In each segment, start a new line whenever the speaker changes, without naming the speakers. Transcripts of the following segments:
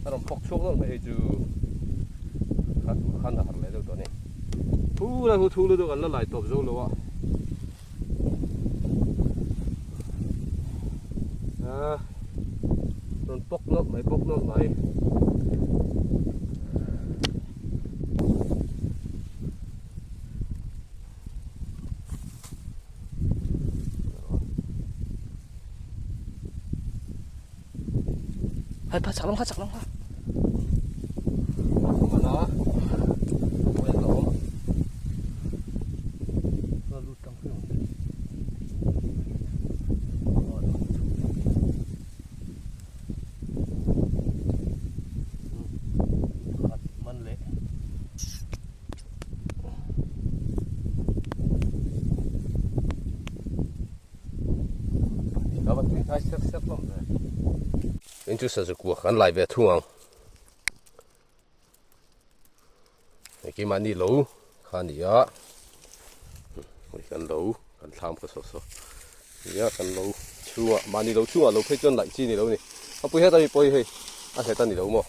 A rawn phawk chhuak nawlh mai hei chu kha tur khan a harh leh deuh tawh a ni. Thu lai hu thu lutuk an la lai tawp zo lo a. A rawn pawk nawlh mai pawk nawlh mai.
Hei pa chak lam kha chak lam kha.
Man leh. In chu sazu kua kan lai ve thung ang hei keimahni lo kha a ni a hei kan lo kan thlam kha saw saw nia kan lo chhungah mahni lo chhungah lo phei chuan laih chi a ni lo a ni a pui het a mi pawh hi hei a hlet a ni lo maw.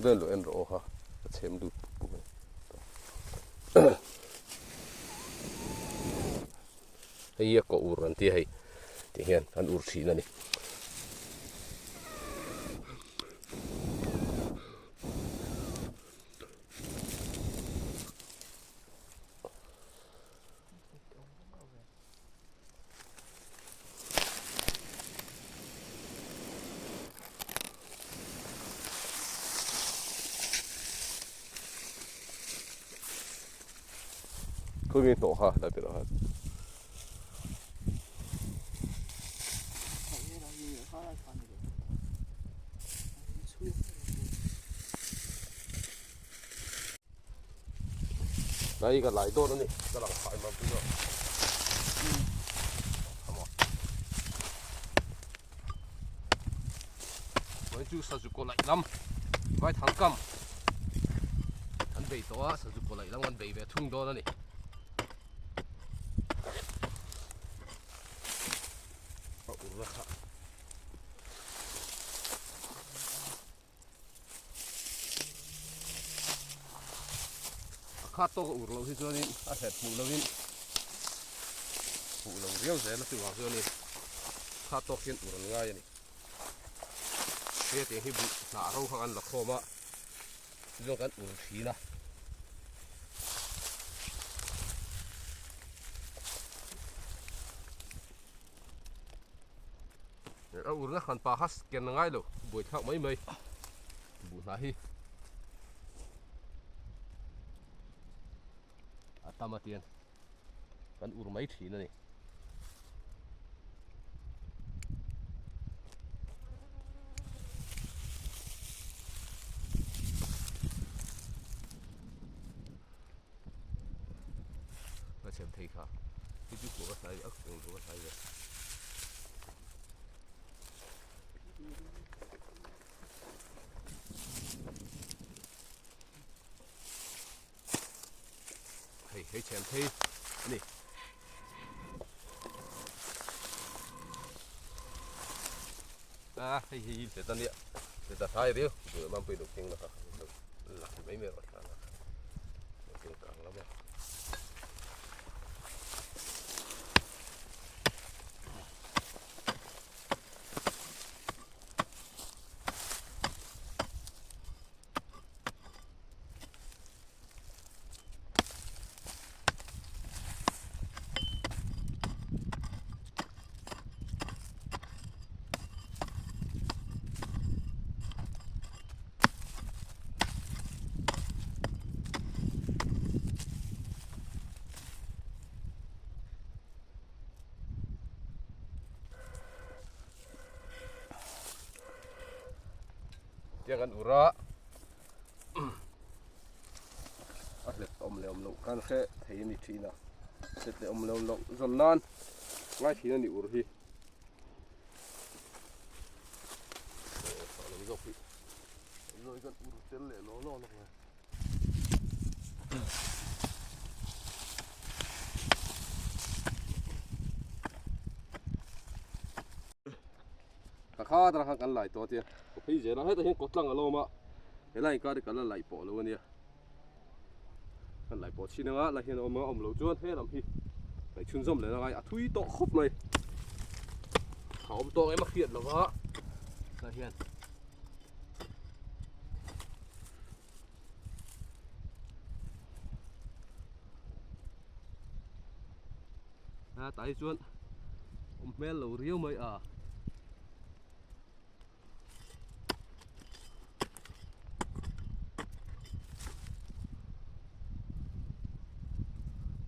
Vel lo en rawh aw ha a chhem lut puk puk a ni hei hi a kawh ur an tia hei ti hian an ur thin a ni. Khawi nge hnawh kha la ti lo khan. Đây ka lai dawn a ni ka lang phai mam chu Vai chu sazu kaw laih lam vai thang kam an bei tawh a sazu kaw laih lam an bei ve thung dawn a ni. A ur na kha. A khat tawk a ur loh hi chuanin a hlet hmuh lovin hmuh lo riau zel a chuvang chuanin khat tawk hian ur an ngai a ni. Hetiang hi buh hnah ro kha kan la khawm a chuan kan ur thin a. A urna hran pa kha scan a ngai lo buaithlak mai mai buh hna hi a tam a tian kan ur mai thin a ni. Ka chhem thei kha hi chu kawh a hlai a kawng lo a hlai ve. Hei hei chhem thei a ni. A hei hei hi ta nia ta thai riu bul mam pui lo keng la kha la mai mai rawh thla la keng kang lama. Tiang kan ur a a hlet awm leh awm loh khan hre thei a ni thin a hlet leh awm leh awm loh zawn nan ngai thin a ni ur hi. Ka kha atang khan kan lai tawh tia ka phei zel a hetah hian kawt tlang a lawm a helai inkar hi ka la laih pawh lo ania kan laih pawh chhin anga lai hian a awm a awm loh chuan he lam hi laih chhunzawm leh angai a thui tawh khawp mai a awm tawk em a hriat lo va lai hian. A tah hi chuan awm hmel lo riau mai a.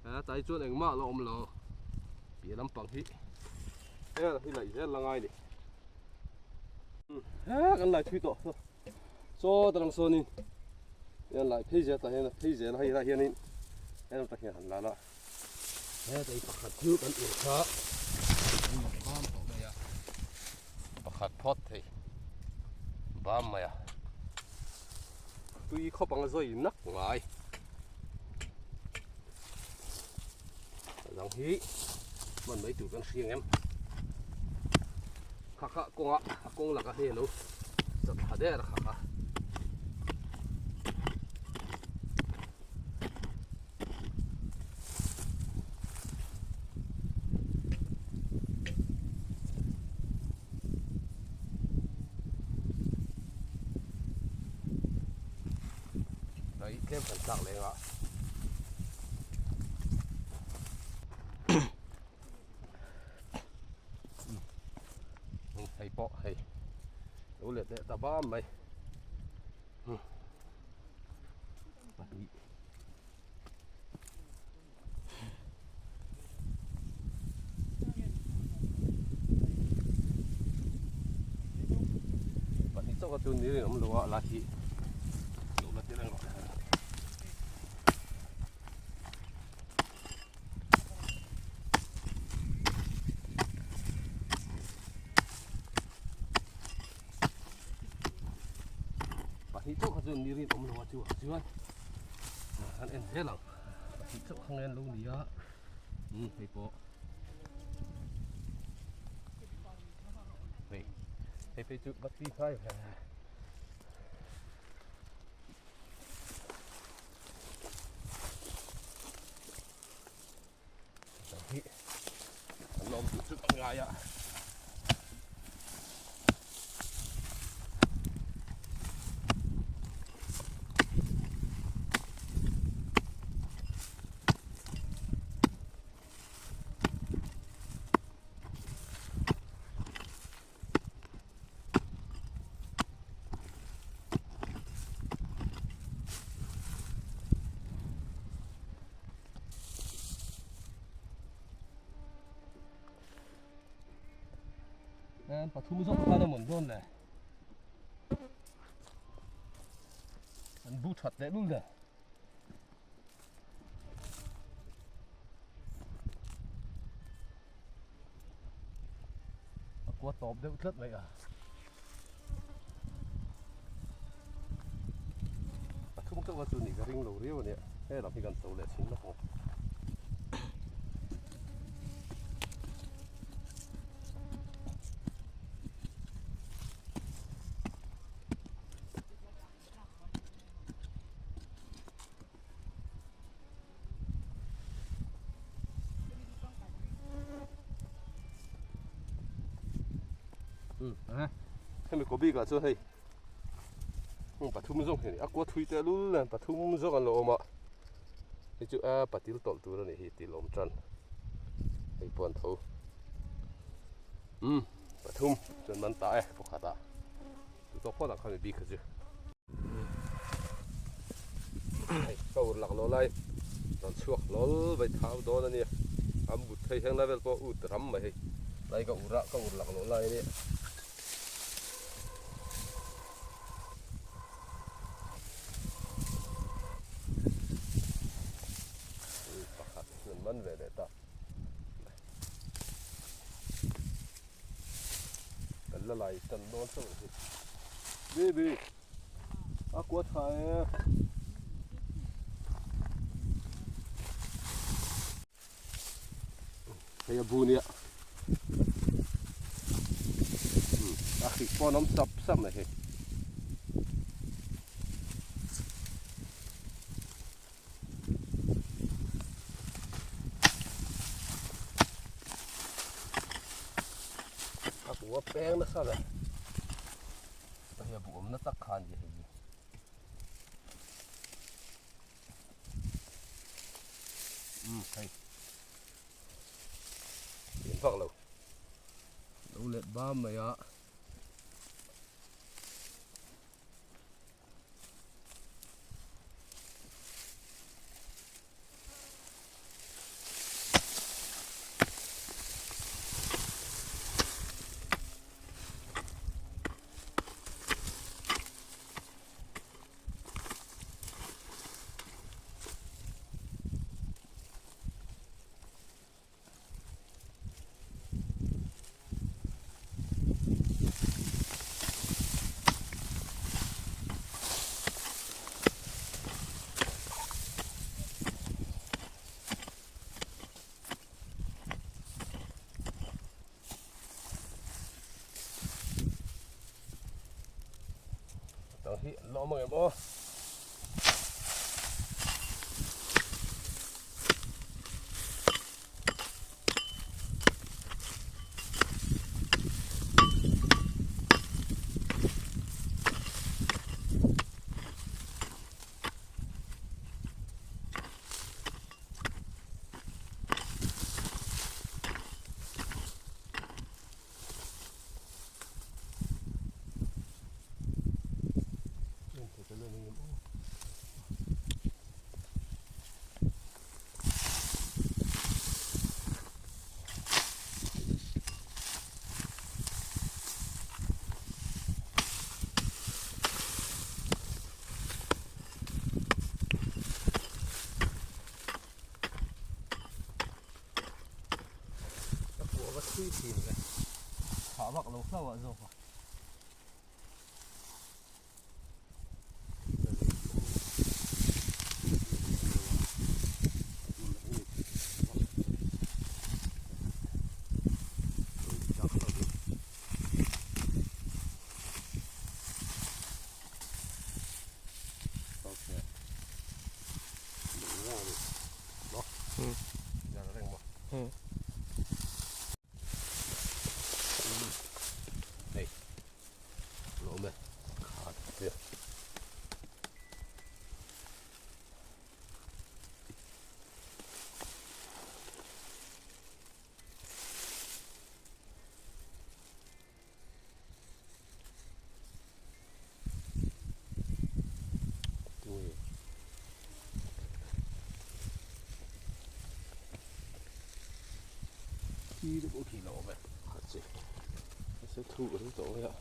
A tah hi chuan engmah la awm lo piah lampang hi heng hi laih zel la ngai ni. He kan lai thui tawh. Saw ta lang sawnin hian lai phei zel tah hian a phei zel a hei lai hianin heng tak hian han la la heta i pakhat chu kan ur kha bam tawh mai a pakhat phawt thei bam mai a tui khawp anga zawi nak ngai a dang hi hman mai tur kan hria ngem kha kha kawnga a kawng lakah hei alo chat thla der a kha kha. Hei tlem kan tlak leng a. Hei pawh hei lo let leh ta bam mai. Pahnih. Pahnih chauh kha chu ni rinawm lo a la hi lo la ti reng rawh. Pahnih chauh kha chu ni rinawm lo a chu chuan an en zel ang pahnih chauh kha ngen lo ni a um hei pawh hei hei phei chu va tui khai ve. Hi an awm duh chu ka ngai a. Pathum zawk khan a mawn dawn le an bu that leh lul le. A kua tawp deuh tlat mai a. A thum chauh a chu ni ka ring lo riau a nia. He lam hi kan cho leh chhin lawk ang. Hemi kaw bikah chuan hei hmun pathum zawng hi a ni a kua thui teh lul nen pathum zawng an lo awm a hei chu a patil tawlh tur a nih hi til awm tan hei pawh an tho umm pathum chuan man ta e pakhat ah chu tawk phawt ah khan mi bik kha chu. Hei ka ur lak lo lai rawn chhuak hlawl vai thau dawn a nia an but thei heng lai vel pawh ut ram mai hei lai ka ur a ka ur lak lo lai a nia. Pakhat rawn man ve leh ta. Kan la lai tan dawn chauh hi. Baby a kua tha e. Hei a bu nia. A hrik pawh an awm sap sap mai hei. A bu a peng nasa ve. Hei a bu awmna tak kha a ni hei hi. Umm hei. Lian vak lo. Lo let bam mai a. Tang hi an la awm ang em aw. A pawh va thui thin ve. Thah vak lo hlauh ah zawk a. Thi te pawh khi lo awm e a che se thu ka ring tawh mai a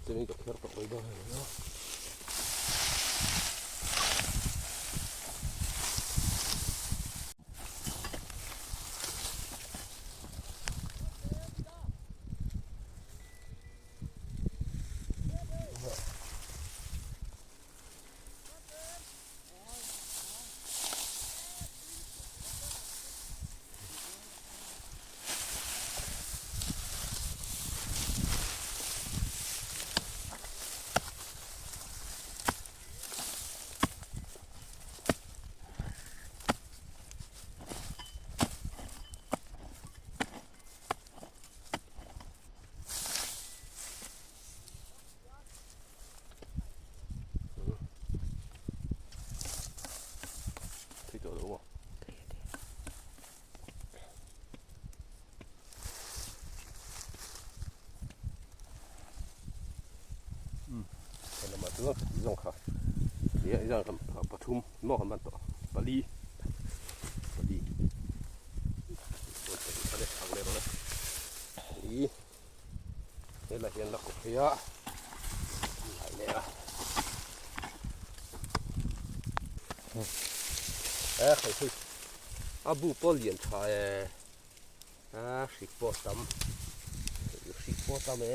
chuanin ka kher tawh mai dawn a ni a. Thei tawh lo maw? Lamah chuan zawng kha pathum maw kan man tawh pali pali helai hian la kawp phei a lai leh a e hei hei a bu pawh lian tha e a hrik pawh tam hrik pawh tam e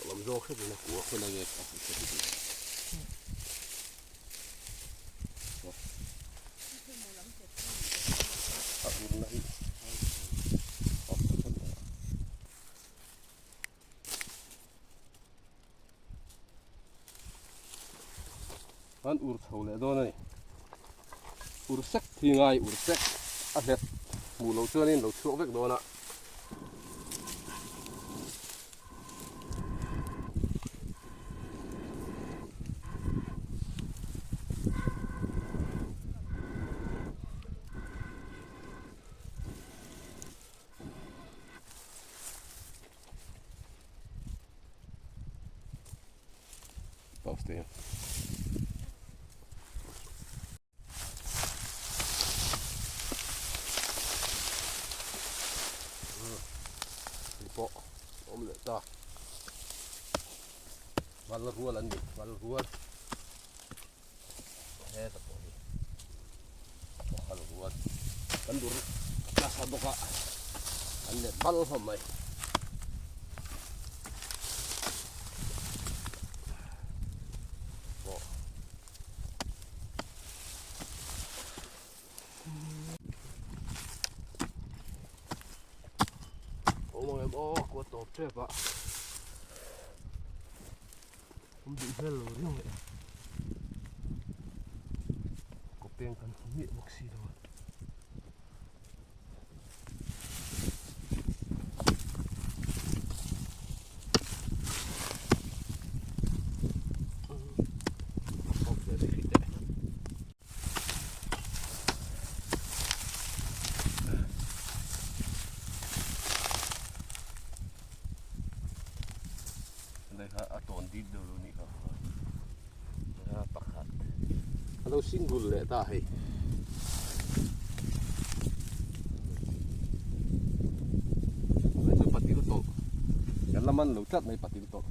lam zawk hret in a kua hun ange a hmu hret in a urna. An ur chho leh dawn a ni. Ur sek thi ngai ur sek a hlet hmuh loh chuanin lo chhuak vek dawn a. Pause te. Hei pawh awm leh ta. Val rual an ni, val rual. Heta pawh hi val rual. Kan dur nasa bawk a, an let bal hlawm mai. Awm ang em aw kua tawp tep a awm duh hmel lo riau leh kaw peng kan hmu miah bawk si lo a. A tawn dip deuh lo nih kha pakhat a lo single leh ta hei. Hei chu patil tawlh kan la man lo tlat mai patil tawlh.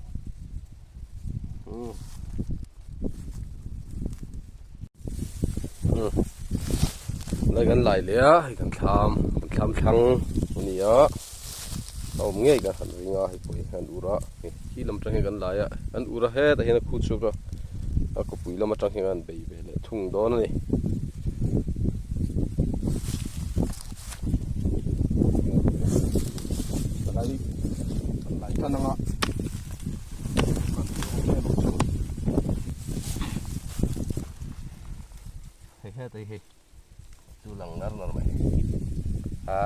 Lai kan lai leh a hei kan thlam kan thlam thlang a ni a a awm ngei ka han ring a hei pawh hi an ur a khi lam atang hian kan lai a an ur a hetah hian a khu chhuak a a kawpui lam atang hian an bei ve leh thung dawn a ni. Hei hetah hi chu lang nar nar mai a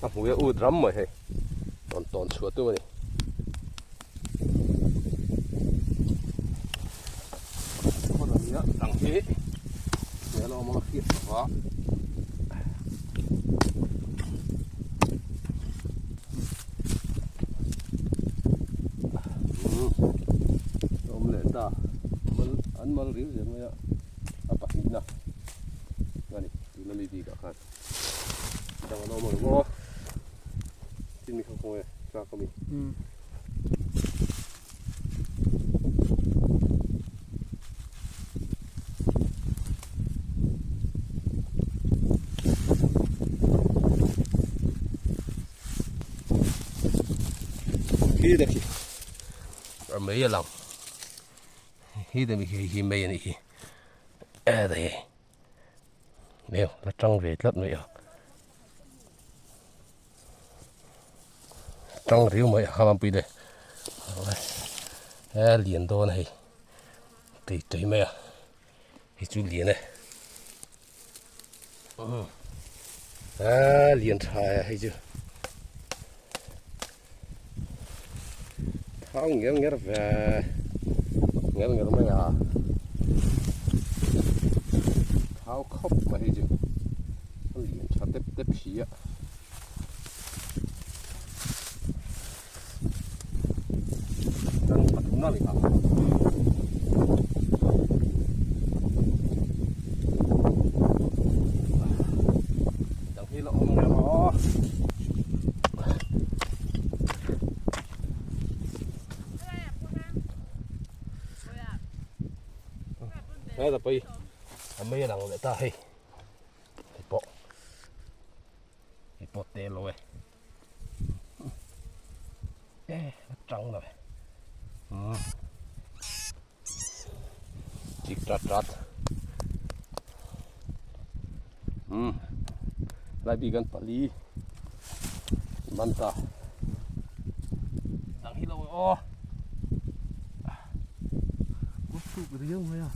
a hmui a ut ram mai hei tawn tawn chhuah tum a ni. Dang hi hmel a awm ang a hriat loh a. Awm leh ta mal an mal riu zel mai a a pahnihna a ni tuna mi bikah khan dang an awm ang maw tin mi kha khawnge truck ami. Khi te khi a mei a lang khi te mi khi hi mei a nih hi e te hi neu la tang ve tlat mai a tang riu mai a khalam pui le e lian dawn a hei tui tui mai a hei chu lian e a lian tha a hei chu thau nger nger ve nger nger mai a thau khawp mai hei chu a lian tha tep tep si a. Hei lang leh ta hei hei pawh hei pawh te lo e. Tang lo chik rat rat lai bik an pali man ta dang hi lo aw. riau mai a.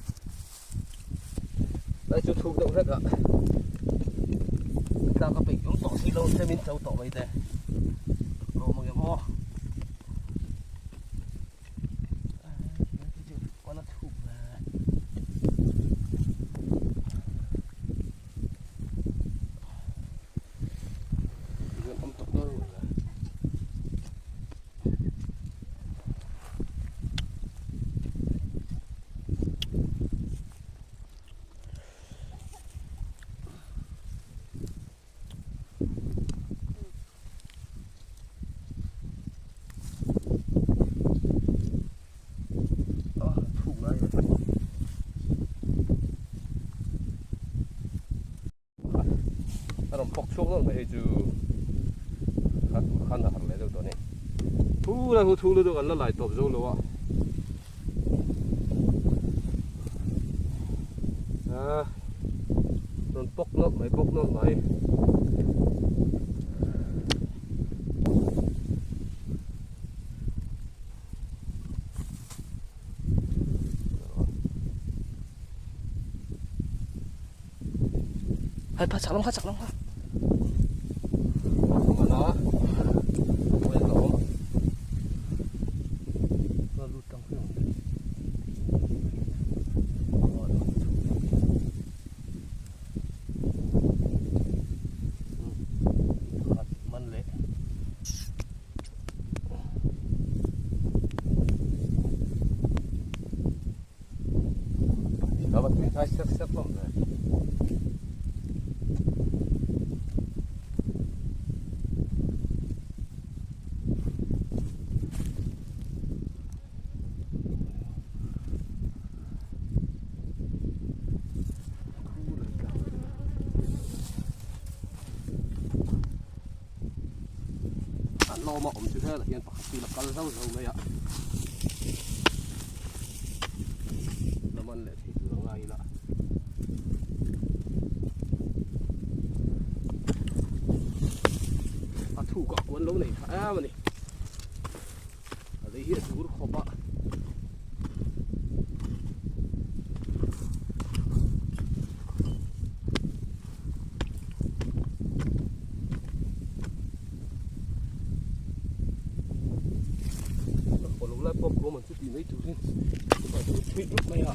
Lai chu thuk deuh hlek a. Tlak a peih awm tawh si lo tlem in cho tawh mai te. Awm ang em aw. Kuala thuk ve. Awm tawh dawn lo. A rawn pawk chhuak nawlh mai hei chu kha tur khan a harh leh deuh tawh a ni. Thu la hu thu lutuk an la lai tawp zo lo a. A rawn pawk nawlh mai pawk nawlh mai.
Hei pha chak lam kha chak lam kha.
An lawm a awm chu helah hian pakhat chu la kal zauh zauh mai a la man leh thei tur a ngai ila a thuk ah kuan lo nei tha em a ni a lei hi a dur khawp a. Lai pawh kawm an chu tih mai turin a dur phuih rup mai a.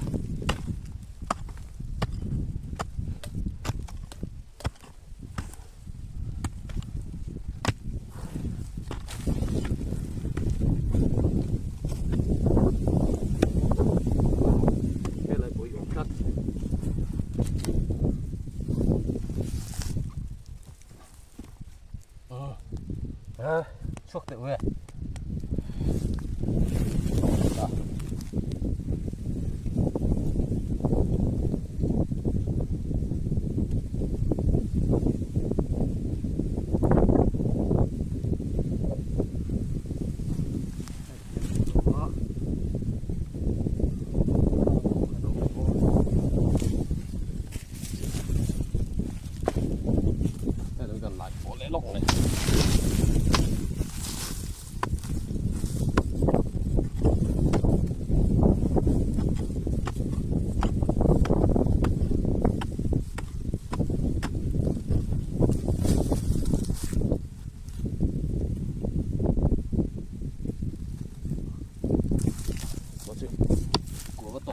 Helai pawh hi awm tlat. À, chhuak teh ue.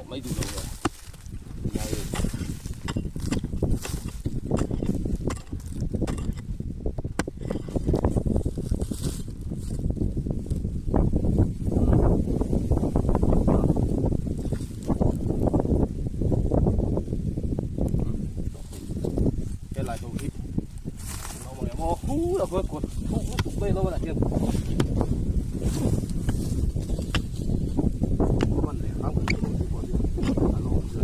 Mai duh lo ve Helai ho hi lo mang em aw hu la khuan kut thuk lutuk mai lo a hian man leh hram kan lo chu pawh chu a lo awm chu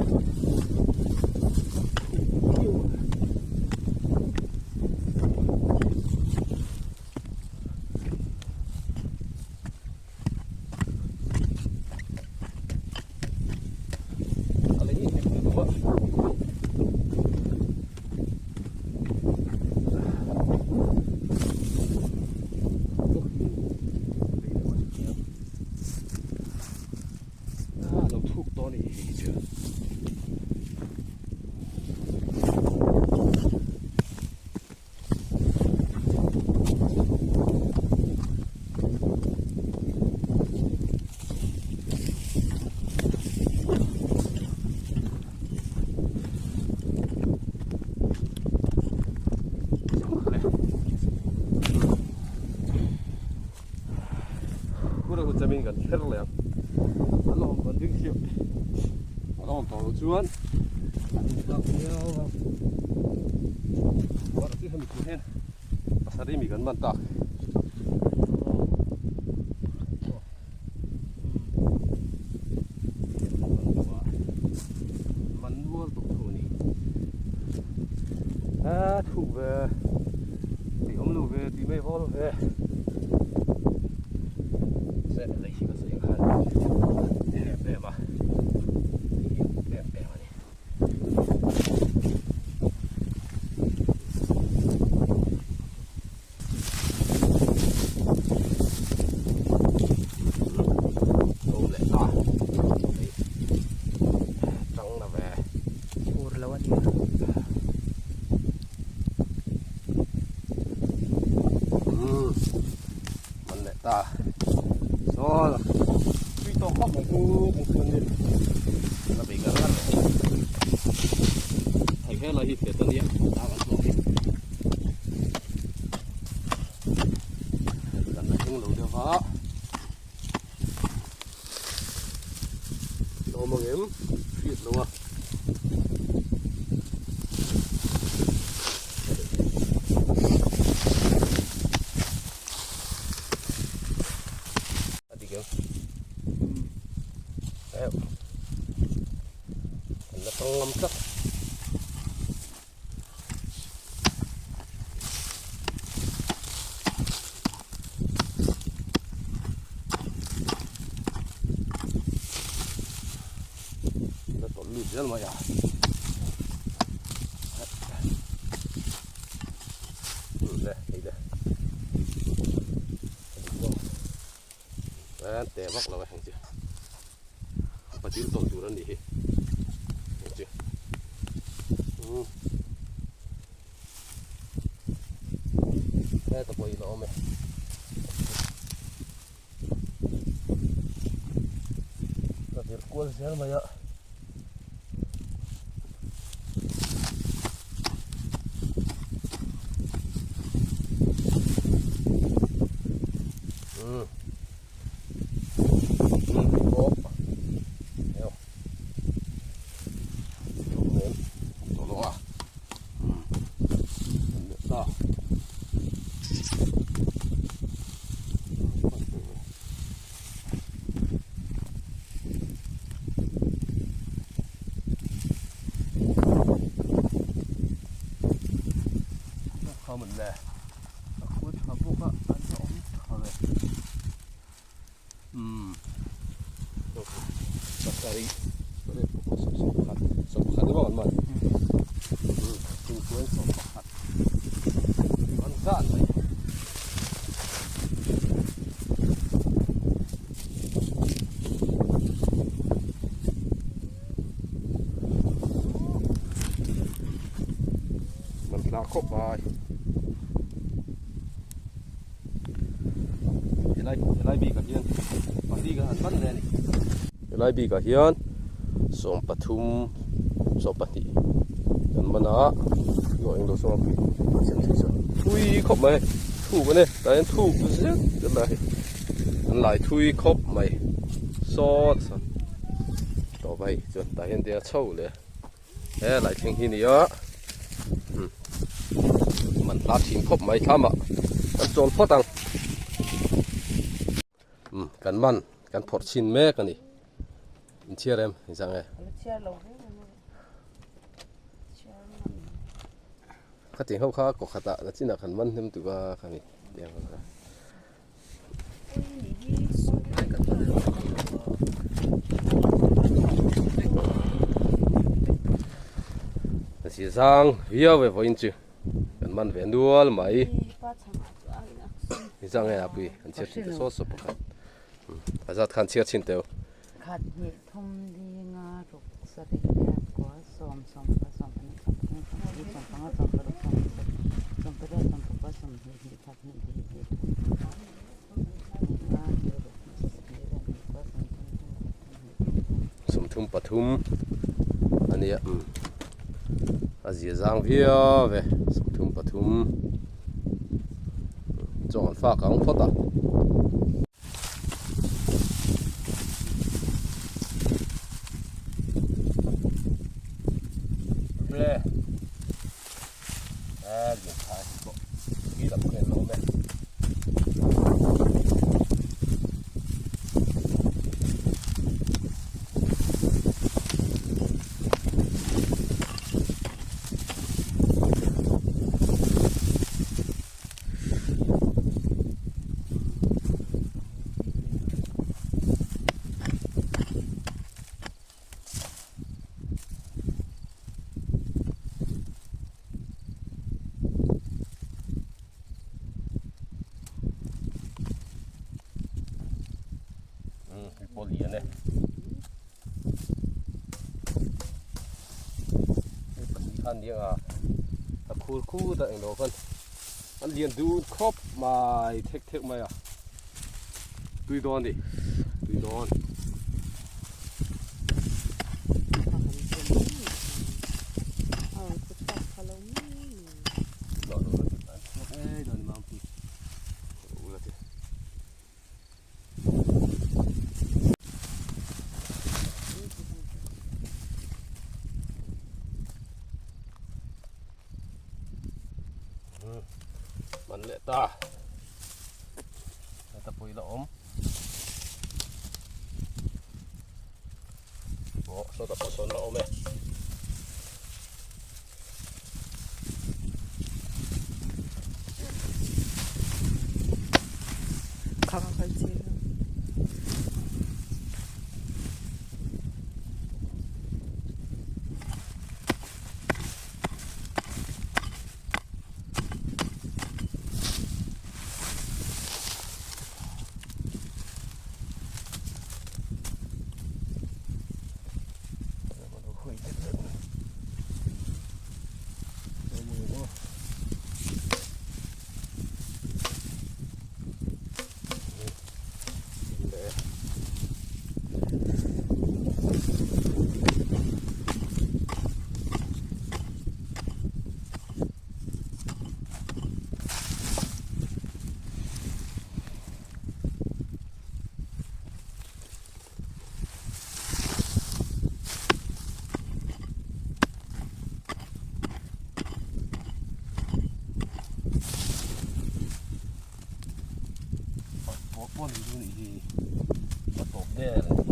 siamin kan kher leh ang. An la awm kan ding hliah. An la awm tawh loh chuan an intlak viau ang. Chuan chu hemi tur hian pasarih mi kan man tak. Man nual tawh tho a ni. A thuk ve tih awm lo ve tih mai vawl ve. Se lei hi ka sawi ang khan em em a em em a ni.
Ur lo a nia.
Man leh ta. Saw tui tawh khawp mai chu kan chuan in la bei ngar ngar leh. Hei helai hi hriat a nia tlâng an hlawh hi. Kan la thleng lo deuh va. Awm ang em? Hriat lo a. A dik em? Em. Kan la tang ngam tlat. La tawlh lut zel mai a. Le hei le. A dik lo. An te vak lo a heng chu. Patil tawlh tur a nih hi. Heng chu. Umm. Heta pawh hi la awm e. Ka vir kual zel mai a. Umm. Umm hei pawh. Eo. Nen tawh lo a. Umm. An leh ta. Kha man le.
A khua tha bawk a, an la awm tha ve.
Umm. Pasarih. Pasarih pakhat sawmpakhat. Sawmpakhat ni maw an man? Umm. Thingpuan sawmpakhat. An zan mai. Man hla khawp mai. Helai helai bikah hian pali kan han man leh a ni. Helai bikah hian 13 12 kan man a aw englo sawn a pui siam thei chuan thui khawp mai thuk a ni tah hian thuk zet zet lai hi an lai thui khawp mai sawt sawn tawp a hei chuan tah hian te a chho leh a. He lai thleng hi nia umm man hla thin khawp mai thlam ah kan chawl phawt ang umm kan man kan phawrh chhin mek a ni inchhiar em inchang e khatih ho kha kaw khat ah la chin ah khan man hnem tuk a khami tiang ang kha. Si zang viau ve vawiin chu kan man ve nual mai zang nge a pui an chhiar thin te saw saw pakhat a zat khan chhiar chhin teu.
Khat hnih thum li nga ruk sarih riat kua sawm sawm pakhat sawm pahnih sawm pathum sawm pali sawm panga sawm paruk sawm pasarih sawm pariat sawm pakua sawm hnih hnih khat hnih hnih hnih thum hnih nga hnih nga hnih ruk hnih sarih hnih riat hnih kua sawm thum thum khat thum hnih thum thum.
Sawmthum pathum a nia a zia zang viau e sawmthum pathum chaw an fak ang phawt a. Tha hi pawh khi lam khian a awm e. Hei pawh lian e. Hei pahnih khan nia a a khur khur ta englo khan an lian dun khawp mai thek thek mai a tui dawn a ni tui dawn. Man leh ta heta pawh ila awm aw sawtah pawh sawn la awm e. Pawh pawh ni chu nih hi a tawp der a ni.